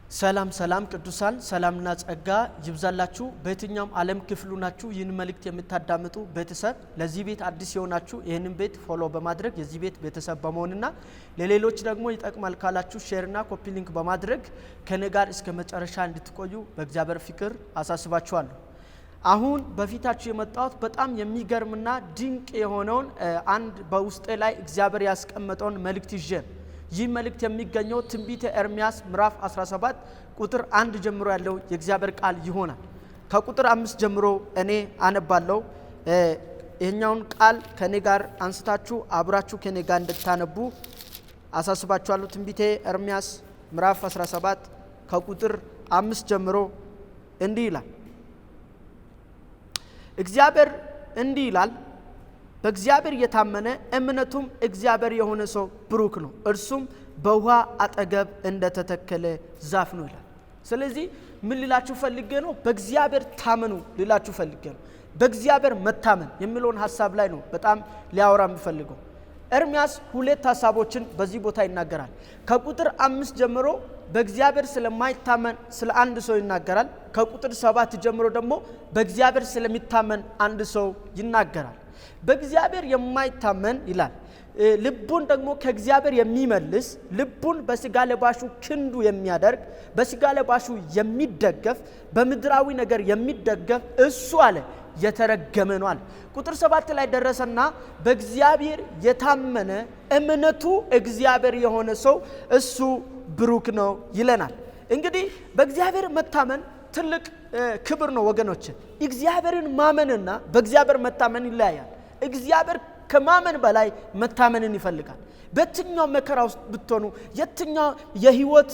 ሰላም ሰላም ቅዱሳን፣ ሰላምና ጸጋ ይብዛላችሁ። በየትኛውም ዓለም ክፍሉ ናችሁ ይህን መልእክት የምታዳምጡ ቤተሰብ፣ ለዚህ ቤት አዲስ የሆናችሁ ይህንን ቤት follow በማድረግ የዚህ ቤት ቤተሰብ በመሆንና ለሌሎች ደግሞ ይጠቅማል ካላችሁ share ና copy link በማድረግ ከኔ ጋር እስከ መጨረሻ እንድትቆዩ በእግዚአብሔር ፍቅር አሳስባችኋለሁ። አሁን በፊታችሁ የመጣሁት በጣም የሚገርምና ድንቅ የሆነውን አንድ በውስጤ ላይ እግዚአብሔር ያስቀመጠውን መልእክት ይዤ ነው። ይህ መልእክት የሚገኘው ትንቢተ ኤርምያስ ምዕራፍ 17 ቁጥር 1 ጀምሮ ያለው የእግዚአብሔር ቃል ይሆናል። ከቁጥር 5 ጀምሮ እኔ አነባለሁ። ይህኛውን ቃል ከኔ ጋር አንስታችሁ አብራችሁ ከኔ ጋር እንድታነቡ አሳስባችኋለሁ። ትንቢተ ኤርምያስ ምዕራፍ 17 ከቁጥር 5 ጀምሮ እንዲህ ይላል። እግዚአብሔር እንዲህ ይላል፣ በእግዚአብሔር የታመነ እምነቱም እግዚአብሔር የሆነ ሰው ብሩክ ነው፣ እርሱም በውሃ አጠገብ እንደተተከለ ዛፍ ነው ይላል። ስለዚህ ምን ልላችሁ ፈልጌ ነው? በእግዚአብሔር ታመኑ ልላችሁ ፈልጌ ነው። በእግዚአብሔር መታመን የሚለውን ሀሳብ ላይ ነው በጣም ሊያወራ የምፈልገው። ኤርምያስ ሁለት ሀሳቦችን በዚህ ቦታ ይናገራል። ከቁጥር 5 ጀምሮ በእግዚአብሔር ስለማይታመን ስለ አንድ ሰው ይናገራል። ከቁጥር 7 ጀምሮ ደግሞ በእግዚአብሔር ስለሚታመን አንድ ሰው ይናገራል። በእግዚአብሔር የማይታመን ይላል፣ ልቡን ደግሞ ከእግዚአብሔር የሚመልስ፣ ልቡን በስጋ ለባሹ ክንዱ የሚያደርግ፣ በስጋ ለባሹ የሚደገፍ፣ በምድራዊ ነገር የሚደገፍ እሱ አለ የተረገመ ነው አለ። ቁጥር 7 ላይ ደረሰና በእግዚአብሔር የታመነ እምነቱ እግዚአብሔር የሆነ ሰው እሱ ብሩክ ነው ይለናል። እንግዲህ በእግዚአብሔር መታመን ትልቅ ክብር ነው ወገኖች። እግዚአብሔርን ማመንና በእግዚአብሔር መታመን ይለያያል። እግዚአብሔር ከማመን በላይ መታመንን ይፈልጋል። በየትኛው መከራ ውስጥ ብትሆኑ፣ የትኛው የህይወት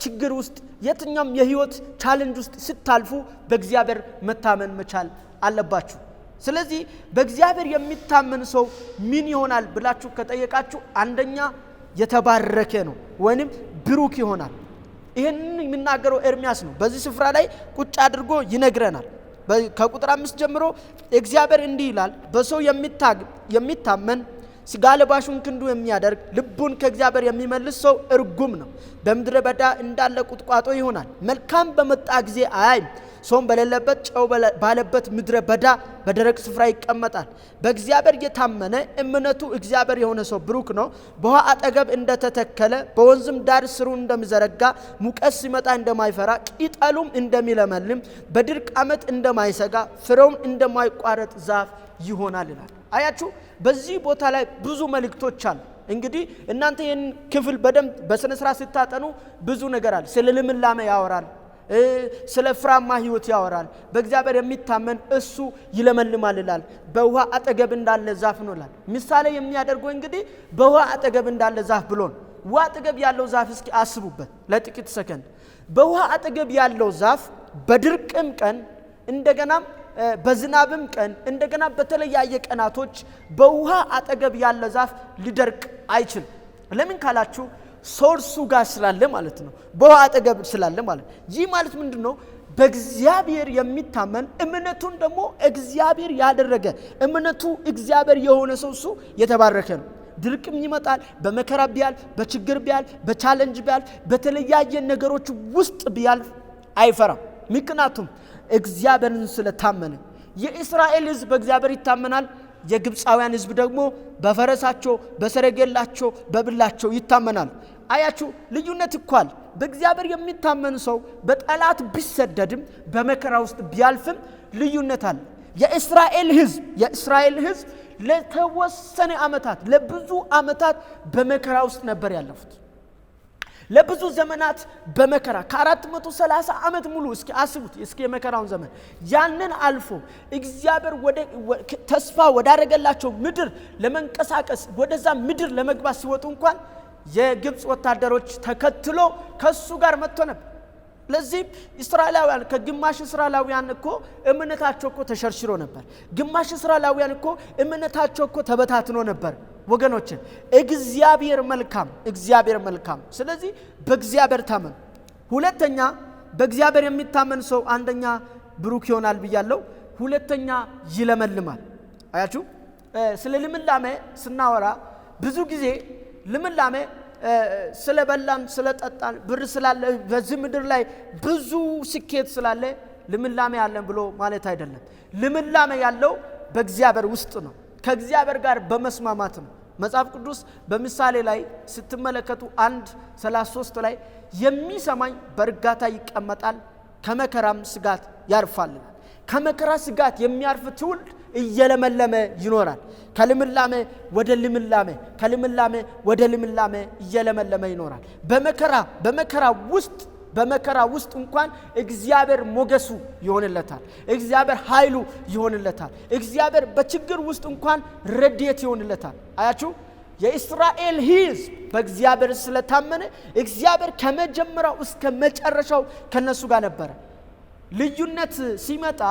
ችግር ውስጥ፣ የትኛውም የህይወት challenge ውስጥ ስታልፉ በእግዚአብሔር መታመን መቻል አለባችሁ። ስለዚህ በእግዚአብሔር የሚታመን ሰው ምን ይሆናል ብላችሁ ከጠየቃችሁ፣ አንደኛ የተባረከ ነው ወይንም ብሩክ ይሆናል። ይህንን የሚናገረው ኤርምያስ ነው። በዚህ ስፍራ ላይ ቁጭ አድርጎ ይነግረናል። ከቁጥር 5 ጀምሮ እግዚአብሔር እንዲህ ይላል፣ በሰው የሚታመን፣ ስጋ ለባሹን ክንዱ የሚያደርግ፣ ልቡን ከእግዚአብሔር የሚመልስ ሰው እርጉም ነው። በምድረ በዳ እንዳለ ቁጥቋጦ ይሆናል። መልካም በመጣ ጊዜ አያይም። ሰውም በሌለበት ጨው ባለበት ምድረ በዳ በደረቅ ስፍራ ይቀመጣል። በእግዚአብሔር የታመነ እምነቱ እግዚአብሔር የሆነ ሰው ብሩክ ነው። በውሃ አጠገብ እንደተተከለ፣ በወንዝም ዳር ስሩን እንደሚዘረጋ፣ ሙቀት ሲመጣ እንደማይፈራ፣ ቅጠሉም እንደሚለመልም፣ በድርቅ ዓመት እንደማይሰጋ፣ ፍሬውም እንደማይቋረጥ ዛፍ ይሆናል ይላል። አያችሁ፣ በዚህ ቦታ ላይ ብዙ መልእክቶች አሉ። እንግዲህ እናንተ ይህን ክፍል በደንብ በስነ ስርዓት ስታጠኑ ብዙ ነገር አለ። ስለ ልምላሜ ያወራል፣ ስለ ፍራማ ህይወት ያወራል። በእግዚአብሔር የሚታመን እሱ ይለመልማል ይላል። በውሃ አጠገብ እንዳለ ዛፍ ነው ይላል። ምሳሌ የሚያደርገው እንግዲህ በውሃ አጠገብ እንዳለ ዛፍ ብሎ ነው። ውሃ አጠገብ ያለው ዛፍ እስኪ አስቡበት ለጥቂት ሰከንድ። በውሃ አጠገብ ያለው ዛፍ በድርቅም ቀን፣ እንደገናም በዝናብም ቀን፣ እንደገና በተለያየ ቀናቶች በውሃ አጠገብ ያለ ዛፍ ሊደርቅ አይችልም። ለምን ካላችሁ source ኡ ጋር ስላለ ማለት ነው። በውሃ አጠገብ ስላለ ማለት ነው። ይህ ማለት ምንድን ነው? በእግዚአብሔር የሚታመን፣ እምነቱን ደግሞ እግዚአብሔር ያደረገ፣ እምነቱ እግዚአብሔር የሆነ ሰው እሱ የተባረከ ነው። ድርቅም ይመጣል፣ በመከራ ቢያልፍ፣ በችግር ቢያልፍ፣ በ challenge ቢያልፍ፣ በተለያየ ነገሮች ውስጥ ቢያልፍ አይፈራም። ምክንያቱም እግዚአብሔርን ስለታመነ። የእስራኤል ሕዝብ በእግዚአብሔር ይታመናል። የግብፃውያን ሕዝብ ደግሞ በፈረሳቸው፣ በሰረገላቸው፣ በብላቸው ይታመናሉ። አያችሁ፣ ልዩነት እኮ አለ። በእግዚአብሔር የሚታመን ሰው በጠላት ቢሰደድም በመከራ ውስጥ ቢያልፍም ልዩነት አለ። የእስራኤል ሕዝብ ለተወሰነ ዓመታት፣ ለብዙ ዓመታት በመከራ ውስጥ ነበር ያለፉት። ለብዙ ዘመናት በመከራ ከ430 ዓመት ሙሉ። እስኪ አስቡት እስኪ የመከራውን ዘመን። ያንን አልፎ እግዚአብሔር ወደ ተስፋ ወዳደረገላቸው ምድር ለመንቀሳቀስ፣ ወደዛ ምድር ለመግባት ሲወጡ እንኳን የግብፅ ወታደሮች ተከትሎ ከሱ ጋር መጥቶ ነበር። ለዚህም እስራኤላውያን፣ ከግማሽ እስራኤላውያን እኮ እምነታቸው እኮ ተሸርሽሮ ነበር። ግማሽ እስራኤላውያን እኮ እምነታቸው እኮ ተበታትኖ ነበር። ወገኖች፣ እግዚአብሔር መልካም፣ እግዚአብሔር መልካም። ስለዚህ በእግዚአብሔር ታመን። ሁለተኛ በእግዚአብሔር የሚታመን ሰው አንደኛ ብሩክ ይሆናል ብያለሁ። ሁለተኛ ይለመልማል። አያችሁ፣ ስለ ልምላሜ ስናወራ ብዙ ጊዜ ልምላሜ ስለበላን ስለጠጣን ብር ስላለ በዚህ ምድር ላይ ብዙ ስኬት ስላለ ልምላሜ ያለን ብሎ ማለት አይደለም። ልምላሜ ያለው በእግዚአብሔር ውስጥ ነው። ከእግዚአብሔር ጋር በመስማማት ነው። መጽሐፍ ቅዱስ በምሳሌ ላይ ስትመለከቱ 1:33 ላይ የሚሰማኝ በእርጋታ ይቀመጣል፣ ከመከራም ስጋት ያርፋል። ከመከራ ስጋት የሚያርፍ ትውልድ እየለመለመ ይኖራል። ከልምላሜ ወደ ልምላሜ፣ ከልምላሜ ወደ ልምላሜ እየለመለመ ይኖራል። በመከራ ውስጥ እንኳን እግዚአብሔር ሞገሱ ይሆንለታል። እግዚአብሔር ኃይሉ ይሆንለታል። እግዚአብሔር በችግር ውስጥ እንኳን ረድኤት ይሆንለታል። አያችሁ፣ የእስራኤል ሕዝብ በእግዚአብሔር ስለታመነ እግዚአብሔር ከመጀመሪያው እስከ መጨረሻው ከነሱ ጋር ነበረ። ልዩነት ሲመጣ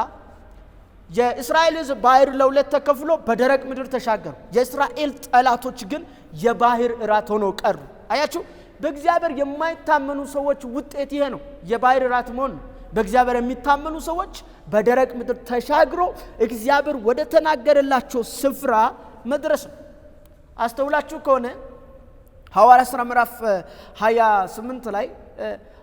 የእስራኤል ሕዝብ ባህር ለሁለት ተከፍሎ በደረቅ ምድር ተሻገሩ። የእስራኤል ጠላቶች ግን የባህር እራት ሆነው ቀሩ። አያችሁ፣ በእግዚአብሔር የማይታመኑ ሰዎች ውጤት ይሄ ነው፣ የባህር እራት መሆን ነው። በእግዚአብሔር የሚታመኑ ሰዎች በደረቅ ምድር ተሻግሮ እግዚአብሔር ወደ ተናገረላቸው ስፍራ መድረስ ነው። አስተውላችሁ ከሆነ ሐዋርያት ሥራ ምዕራፍ 28 ላይ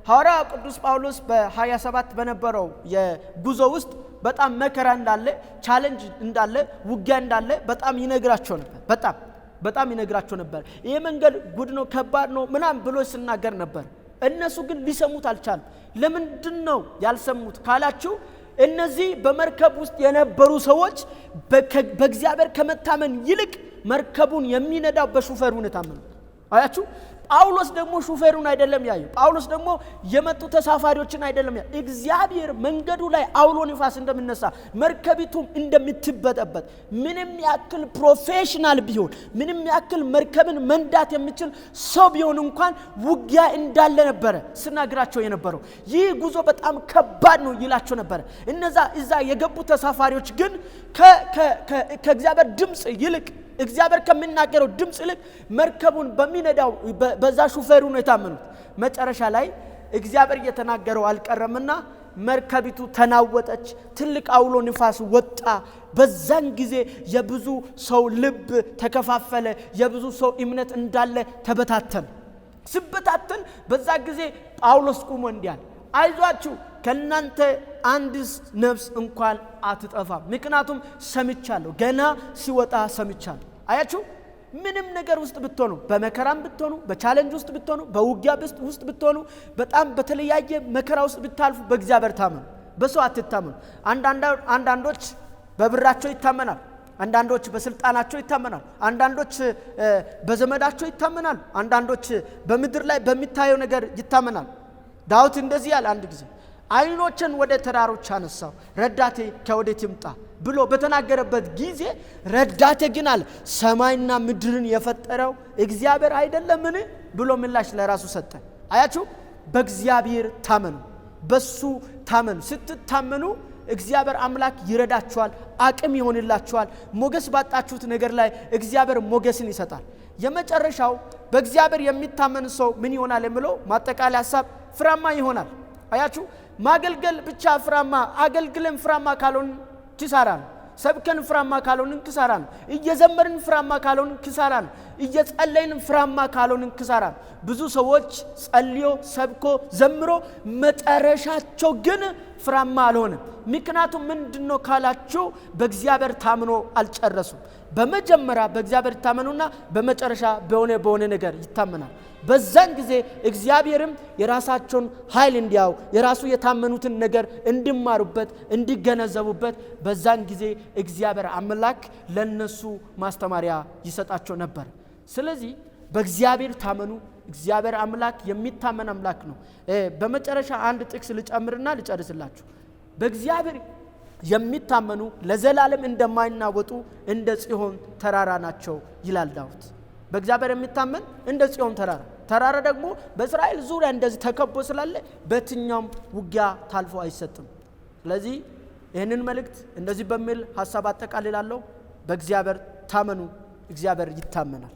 ሐዋርያ ቅዱስ ጳውሎስ በ27 በነበረው የጉዞ ውስጥ በጣም መከራ እንዳለ፣ challenge እንዳለ፣ ውጊያ እንዳለ በጣም ይነግራቸው ነበር። በጣም በጣም ይነግራቸው ነበር። ይሄ መንገድ ጉድ ነው፣ ከባድ ነው ምናምን ብሎ ሲናገር ነበር። እነሱ ግን ሊሰሙት አልቻሉም። ለምንድን ነው ያልሰሙት ካላችሁ፣ እነዚህ በመርከብ ውስጥ የነበሩ ሰዎች በእግዚአብሔር ከመታመን ይልቅ መርከቡን የሚነዳው በሹፌሩ ነው የታመኑት። አያችሁ፣ ጳውሎስ ደግሞ ሹፌሩን አይደለም ያየው። ጳውሎስ ደግሞ የመጡ ተሳፋሪዎችን አይደለም ያየው። እግዚአብሔር መንገዱ ላይ አውሎ ንፋስ እንደሚነሳ፣ መርከቢቱም እንደምትበጠበጥ፣ ምንም ያክል professional ቢሆን፣ ምንም ያክል መርከብን መንዳት የሚችል ሰው ቢሆን እንኳን ውጊያ እንዳለ ነበረ ስናግራቸው የነበረው። ይህ ጉዞ በጣም ከባድ ነው ይላቸው ነበረ። እነዛ እዛ የገቡ ተሳፋሪዎች ግን ከእግዚአብሔር ድምፅ ይልቅ፣ እግዚአብሔር ከሚናገረው ድምፅ ይልቅ መርከቡን በሚነዳው በዛ ሹፌሩ ነው የታመኑት። መጨረሻ ላይ እግዚአብሔር እየተናገረው አልቀረምና መርከቢቱ ተናወጠች፣ ትልቅ አውሎ ንፋስ ወጣ። በዛን ጊዜ የብዙ ሰው ልብ ተከፋፈለ፣ የብዙ ሰው እምነት እንዳለ ተበታተነ። ሲበታተን በዛ ጊዜ ጳውሎስ ቁሞ እንዲህ አለ፣ አይዟችሁ፣ ከእናንተ አንድ ነፍስ እንኳን አትጠፋም፣ ምክንያቱም ሰምቻለሁ፣ ገና ሲወጣ ሰምቻለሁ። አያችሁ፣ ምንም ነገር ውስጥ ብትሆኑ፣ በመከራም ብትሆኑ፣ በ challenge ውስጥ ብትሆኑ፣ በውጊያ ውስጥ ብትሆኑ፣ በጣም በተለያየ መከራ ውስጥ ብታልፉ በእግዚአብሔር ታመኑ፣ በሰው አትታመኑ። አንዳንዶች በብራቸው ይታመናል። አንዳንዶች በስልጣናቸው ይታመናል። አንዳንዶች በዘመዳቸው ይታመናል። አንዳንዶች በምድር ላይ በሚታየው ነገር ይታመናል። ዳዊት እንደዚህ ያለ አንድ ጊዜ አይኖችን ወደ ተራሮች አነሳው፣ ረዳቴ ከወዴት ይምጣ ብሎ በተናገረበት ጊዜ ረዳቴ ግን አለ ሰማይና ምድርን የፈጠረው እግዚአብሔር አይደለምን ብሎ ምላሽ ለራሱ ሰጠ። አያችሁ፣ በእግዚአብሔር ታመኑ፣ በሱ ታመኑ። ስትታመኑ እግዚአብሔር አምላክ ይረዳችኋል፣ አቅም ይሆንላችኋል። ሞገስ ባጣችሁት ነገር ላይ እግዚአብሔር ሞገስን ይሰጣል። የመጨረሻው በእግዚአብሔር የሚታመን ሰው ምን ይሆናል የሚለው ማጠቃለያ ሀሳብ ፍሬያማ ይሆናል። አያችሁ፣ ማገልገል ብቻ ፍሬያማ፣ አገልግለን ፍሬያማ ካልሆን ኪሳራ ነው። ሰብከን ፍሬያማ ካልሆንን ኪሳራ ነው። እየዘመርን ፍሬያማ ካልሆንን ኪሳራ ነው። እየጸለይን ፍሬያማ ካልሆንን ኪሳራ ነው። ብዙ ሰዎች ጸልዮ፣ ሰብኮ፣ ዘምሮ መጨረሻቸው ግን ፍሬያማ አልሆነም። ምክንያቱም ምንድነው ካላችሁ በእግዚአብሔር ታምኖ አልጨረሱም። በመጀመሪያ በእግዚአብሔር ይታመኑና በመጨረሻ በሆነ በሆነ ነገር ይታመናል። በዛን ጊዜ እግዚአብሔርም የራሳቸውን ኃይል እንዲያው፣ የራሱ የታመኑትን ነገር እንዲማሩበት፣ እንዲገነዘቡበት በዛን ጊዜ እግዚአብሔር አምላክ ለነሱ ማስተማሪያ ይሰጣቸው ነበር። ስለዚህ በእግዚአብሔር ታመኑ። እግዚአብሔር አምላክ የሚታመን አምላክ ነው። በመጨረሻ አንድ ጥቅስ ልጨምርና ልጨርስላችሁ። በእግዚአብሔር የሚታመኑ ለዘላለም እንደማይናወጡ እንደ ጽዮን ተራራ ናቸው ይላል ዳዊት። በእግዚአብሔር የሚታመን እንደ ጽዮን ተራራ፣ ተራራ ደግሞ በእስራኤል ዙሪያ እንደዚህ ተከቦ ስላለ በየትኛውም ውጊያ ታልፎ አይሰጥም። ስለዚህ ይህንን መልእክት እንደዚህ በሚል ሀሳብ አጠቃልላለሁ። በእግዚአብሔር ታመኑ፣ እግዚአብሔር ይታመናል።